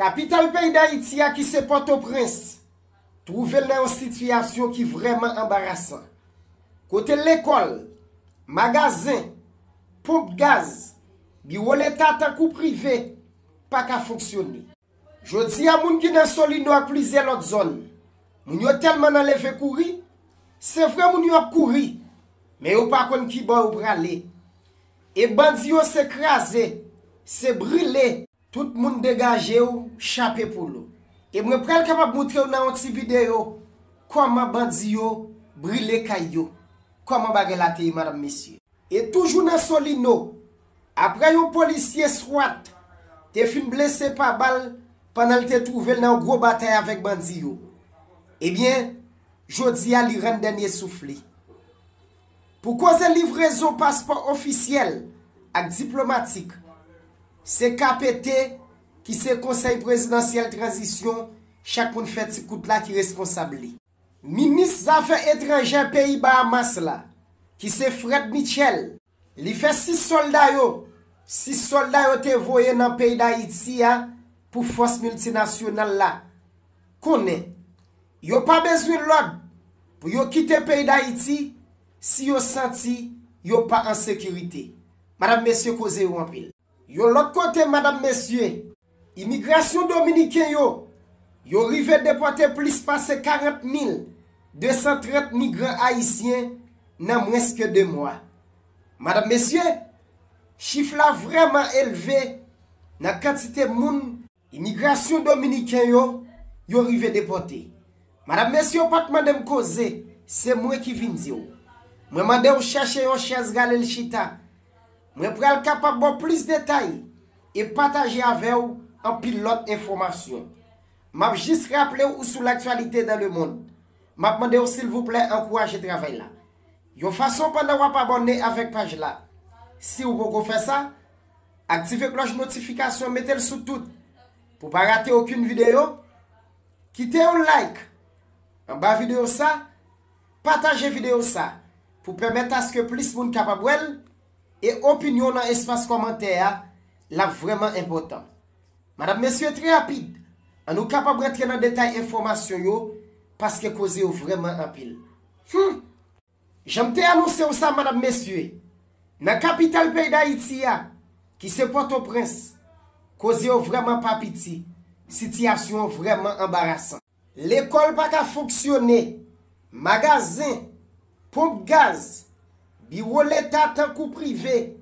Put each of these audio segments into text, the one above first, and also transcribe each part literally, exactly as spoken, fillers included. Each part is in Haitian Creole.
Kapital peyi Dayiti a ki se Pòtoprens, twouve l nan yon sitiyasyon ki vrèman anbarasan. Kote lekòl, magazen, ponp gaz, biwo leta tankou prive pa ka fonksyone. Jodi a, moun ki nan Solino ak plizyè lòt zòn, moun yo tèlman nan leve kouri, se vre moun yo ap kouri, men yo pa konn ki bò yo prale. E bandi yo se kraze, se brile. Tout moun degaje w, chape poul ou. E mwen pral kapab moutre w nan yon ti videyo kòman bandi yo brile kay yo. Kòman bagay la te ye, madanm, mesye. E toujou nan Solino, apre yon polisye swat te fin blese pa bal pandan l te twouve l nan yon gwo batay avèk bandi yo, ebyen, jodi a li rann dènye souf li. Pou koze livrezon paspò ofisyèl ak diplomatik, se K P T ki se Konsèy Prezidansyèl Tranzisyon, chak moun fè ti kout la, ki responsab li. Minis Zafè Etranjè peyi Bahamas la, ki se Fred Mitchell, li fè sis sòlda yo, sis sòlda yo te voye nan peyi Dayiti a pou fòs miltinasyonal la, konnen yo pa bezwen lòd pou yo kite peyi Dayiti si yo santi yo pa an sekirite. Madanm, mesye, koze yo anpil. Yon lòt kote, madanm, mesye, imigrasyon dominiken yo, yo rive depòte plis pase karant mil de san trant migran ayisyen nan mwens ke de mwa. Madanm, mesye, chif la vrèman elve nan kantite moun imigrasyon dominiken yo, yo rive depòte. Madanm, mesye, yo pa t mande m koze, se mwen ki vin di w. Mwen mande w chèche yon chèz, rale l chita. Mwen pral kapab ba w plis detay e pataje avè w anpil lòt enfòmasyon. M ap jis raple w ou sou L'actualité dans le monde. M ap mande w, silvouplè, ankouraje travay la yon fason pandan w ap abòne avèk paj la. Si w poko fè sa, aktive klòch notifikasyon, mete l sou tout pou w pa rate okenn videyo. Kite yon like anba videyo sa, pataje videyo sa pou pèmèt aske plis moun kapab wè l, e opinyon w nan espas kòmantè a, l ap vrèman enpòtan. Madanm, mesye, trè rapid, an nou kapab rantre nan detay enfòmasyon yo, paske koze yo vrèman anpil. Hum! Jan m te anonse w sa, madanm, mesye, nan kapital peyi Dayiti a, ki se Pòtoprens, koze yo vrèman pa piti, sitiyasyon an vrèman anbarasan. Lekòl pa ka fonksyone, magazen, ponp gaz, biwo leta tankou prive,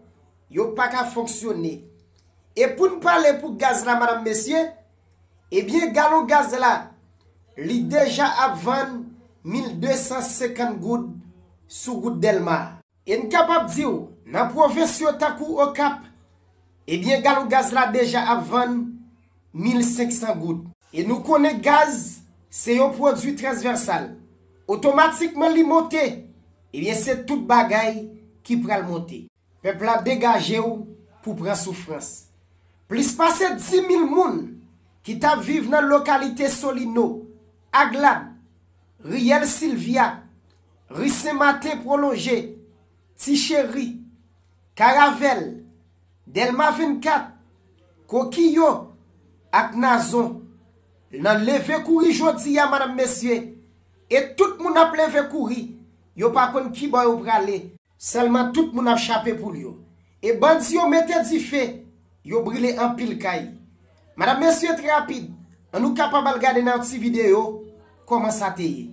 yo pa ka fonksyone. E pou n pale pou gaz la, madanm, mesye, ebyen, galon gaz la, li deja ap vann mil de san senkant goud sou wout Dèlma. E n kapab di w, nan pwovens yo tankou Okap, ebyen, galon gaz la deja ap vann mil senk san goud. E nou konnen gaz se yon pwodui transvèsal. Otomatikman li monte, ebyen, se tout bagay ki pral monte. Pèp la, degaje w pou pran soufrans. Plis pase dis mil moun ki t ap viv nan lokalite Solino, Aglad, Riyèl Silvya, Ri Sen Maten Pwolonje, Ti Cheri, Karavèl, Dèlma vennkat, Kokiyo ak Nazon nan leve kouri jodi a, madanm, mesye, e tout moun ap leve kouri, yo pa konn ki bò yo prale. Sèlman tout moun ap chape poul yo. E bandi yo mete dife, yo brile anpil kay. Madanm, mesye, trè rapid, an nou kapab al gade nan yon ti videyo kòman sa te ye.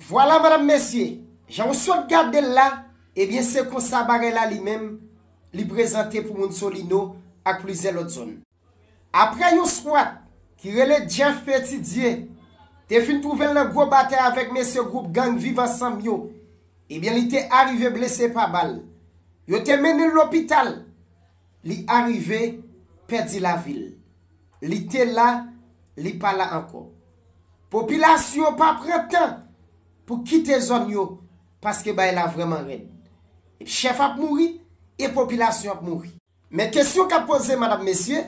Vwala, madanm, mesye, jan w sot gade l la, ebyen, se konsa bagay la li menm, li prezante pou moun Solino ak plizyè lòt zòn. Apre yon skwat ki rele Jeff Petitdieu te fin twouve l nan gwo batay avèk mesye gwoup gang Viv Ansanm yo, ebyen, li te arive blese pa bal. Yo te mennen l lopital. Li arive pèdi lavi l. Li te la, li pa la ankò. Popilasyon pa pran tan pou kite zòn yo, paske bagay la vrèman rèd. Chèf ap mouri e popilasyon ap mouri. Men kesyon k ap poze, madanm, mesye,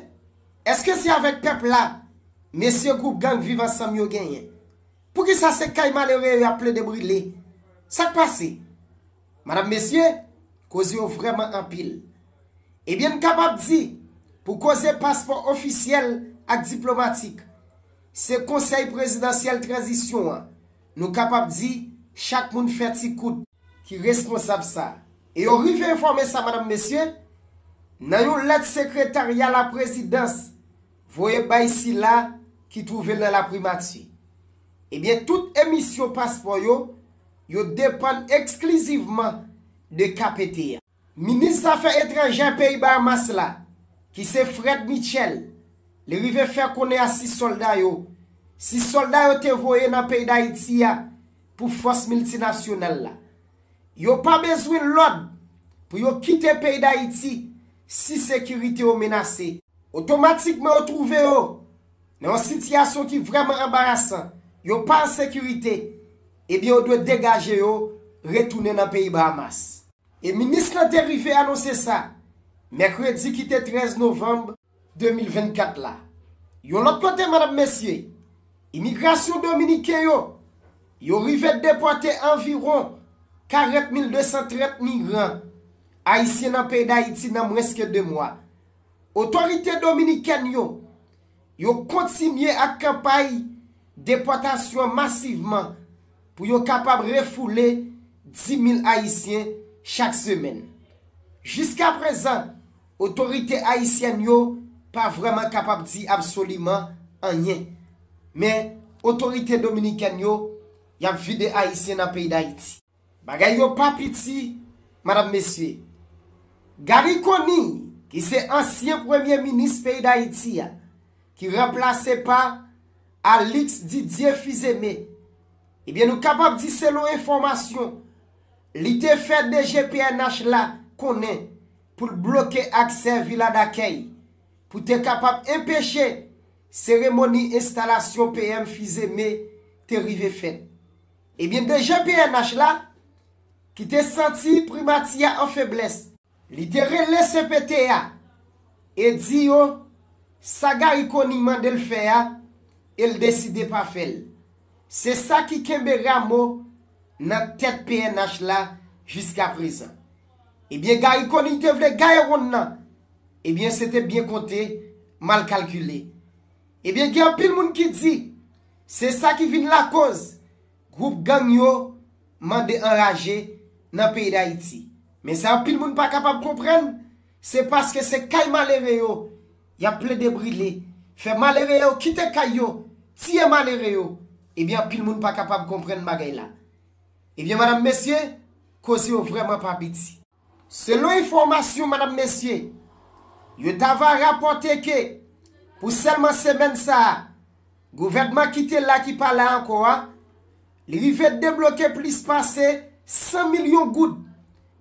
èske se avèk pèp la mesye gwoup gang Viv Ansanm yo genyen? Poukisa se kay malere yo y ap plede brile? Sa k pase? Madanm, mesye, koze yo vrèman anpil. Ebyen, n kapab di, pou koze paspò ofisyèl ak diplomatik, se Konsèy Prezidansyèl Tranzisyon an, nou kapab di, chak moun fè ti kout, ki responsab sa. E yo rive enfòme sa, madanm, mesye, nan yon lèt sekretarya laprezidans voye bay sila ki twouve l nan laprimati. Ebyen, tout emisyon paspò yo, yo depann eksklizivman de K P T a. Minis Zafè Etranjè peyi Bahamas la, ki se Fred Mitchell, li rive fè konnen a sis sòlda yo, sis sòlda yo te voye nan peyi Dayiti a pou fòs miltinasyonal la. Yo pa bezwen lòd pou yo kite peyi Dayiti si sekirite yo menase. Otomatikman, yo twouve yo nan yon sitiyasyon ki vrèman anbarasan. Yo pa an sekirite. Ebyen, yo dwe degaje yo, retounen nan peyi Bahamas. E minis lan te rive anonse sa mèkredi ki te trèz novanm de mil vennkat la. Yon lòt kote, madanm, mesye, imigrasyon dominiken yo, yo rive depòte anviwon karant mil de san trant migran ayisyen nan peyi Dayiti nan mwens ke de mwa. Otorite dominikèn yo, yo kontinye ak kanpay depòtasyon an masivman pou yo kapab refoule dis mil Ayisyen chak semèn. Jiskaprezan, otorite ayisyèn yo pa vrèman kapab di absoliman anyen. Men, otorite dominikèn yo, y ap vide Ayisyen nan peyi Dayiti. Bagay yo pa piti, madanm, mesye. Garry Conille, ki se ansyen premye minis peyi Dayiti a, ki ranplase pa Alix Didier Fils-Aimé, ebyen, nou kapab di, selon enfòmasyon, li te fè D G P N H la konnen pou l bloke aksè Vila Dakèy, pou te kapab enpeche seremoni enstalasyon P M Fils-Aimé te rive fèt. Ebyen, D G P N H la, ki te santi primati a an feblès, li te rele C P T a e di yo sa Garry Conille mande l fè a, e l deside pa fè l. Se sa ki kenbe Rameau nan tèt P N H la jiskaprezan. Ebyen, Garry Conille te vle gaye wonn nan. Ebyen, se te byen konte, mal kalkile. Ebyen, gen anpil moun ki di, se sa ki vin lakoz gwoup gang yo mande anraje nan peyi Dayiti. Men sa anpil moun pa kapab konprann, se paske se kay malere yo y ap plede brile, fè malere yo kite kay yo, tiye malere yo. Ebyen, anpil moun pa kapab konprann bagay la. Ebyen, madanm, mesye, koze yo vrèman pa piti. Selon enfòmasyon, madanm, mesye, yo t ava rapòte ke pou sèlman semèn sa a, gouvènman ki te la ki pa la ankò a, li rive debloke plis pase san milyon goud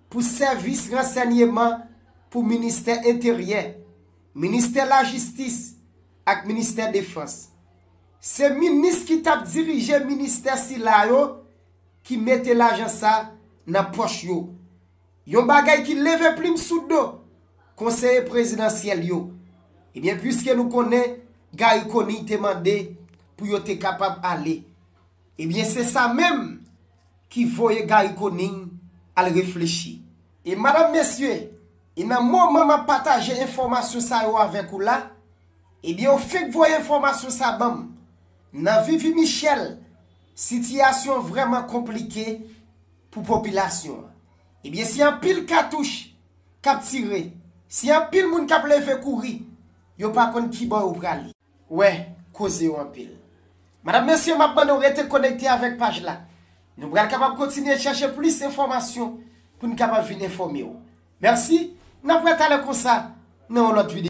pou sèvis ransèyman pou ministè enteryè, ministè lajistis ak ministè defans. Se minis ki t ap dirije ministè sila yo ki mete lajan sa nan pòch yo. Yon bagay ki leve plim sou do konseye prezidansyèl yo. Ebyen, piske nou konnen Garry Conille te mande pou yo te kapab ale. Ebyen, se sa menm ki voye Garry Conille al reflechi. E madanm, mesye, e nan moman m ap pataje enfòmasyon sa yo avèk ou la, ebyen, yo fenk voye enfòmasyon sa ban m. Nan Vivi Michel, sitiyasyon vrèman konplike pou popilasyon an. Ebyen, se anpil katouch k ap tire, se anpil moun k ap leve kouri, yo pa konn ki bò yo prale. Wè, koze yo anpil. Madanm, mesye, m ap mande w rete konekte avèk paj la. Nou pral kapab kontinye chèche plis enfòmasyon pou n kapab vin enfòme w. Mèsi, n ap wè talè konsa nan yon lòt videyo.